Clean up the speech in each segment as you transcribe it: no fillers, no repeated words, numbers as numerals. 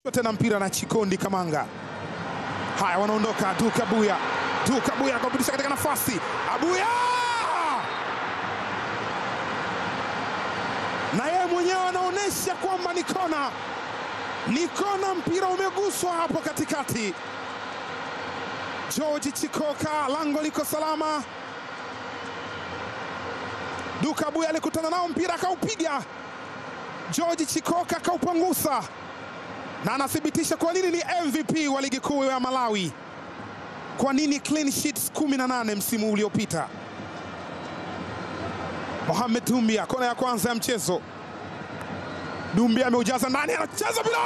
Tena mpira na Chikondi Kamanga. Haya, wanaondoka Duke Abuya. Duke Abuya akapitisha katika nafasi. Abuya! Na yeye mwenyewe anaonesha kwamba ni kona. Ni kona, mpira umeguswa hapo katikati. George Chikoka, lango liko salama. Duke Abuya alikutana nao mpira akaupiga. George Chikoka akaupangusa. Na anathibitisha kwa nini ni MVP wa ligi kuu ya Malawi. Kwa nini clean sheets 18 msimu uliopita. Mohamed Dumbia, kona ya kwanza ya mchezo. Dumbia ameujaza ndani, anacheza bila.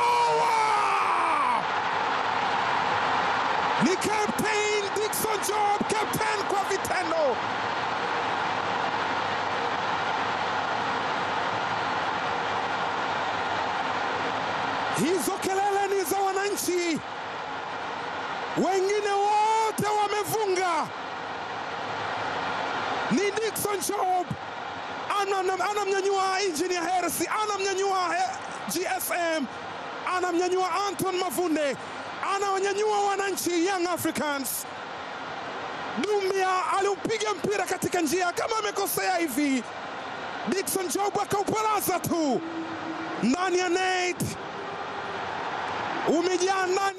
Ni Captain Dickson Job, captain kwa vitendo. Hizo kelele ni za wananchi, wengine wote wamefunga. Ni Dickson Job anamnyanyua Engineer Hersi, anamnyanyua GSM, anamnyanyua Anton Mavunde, anawanyanyua wananchi Young Africans. Dumbia aliupiga mpira katika njia kama amekosea hivi, Dickson Job akaupalaza tu ndani ya net. Umejaa ndani.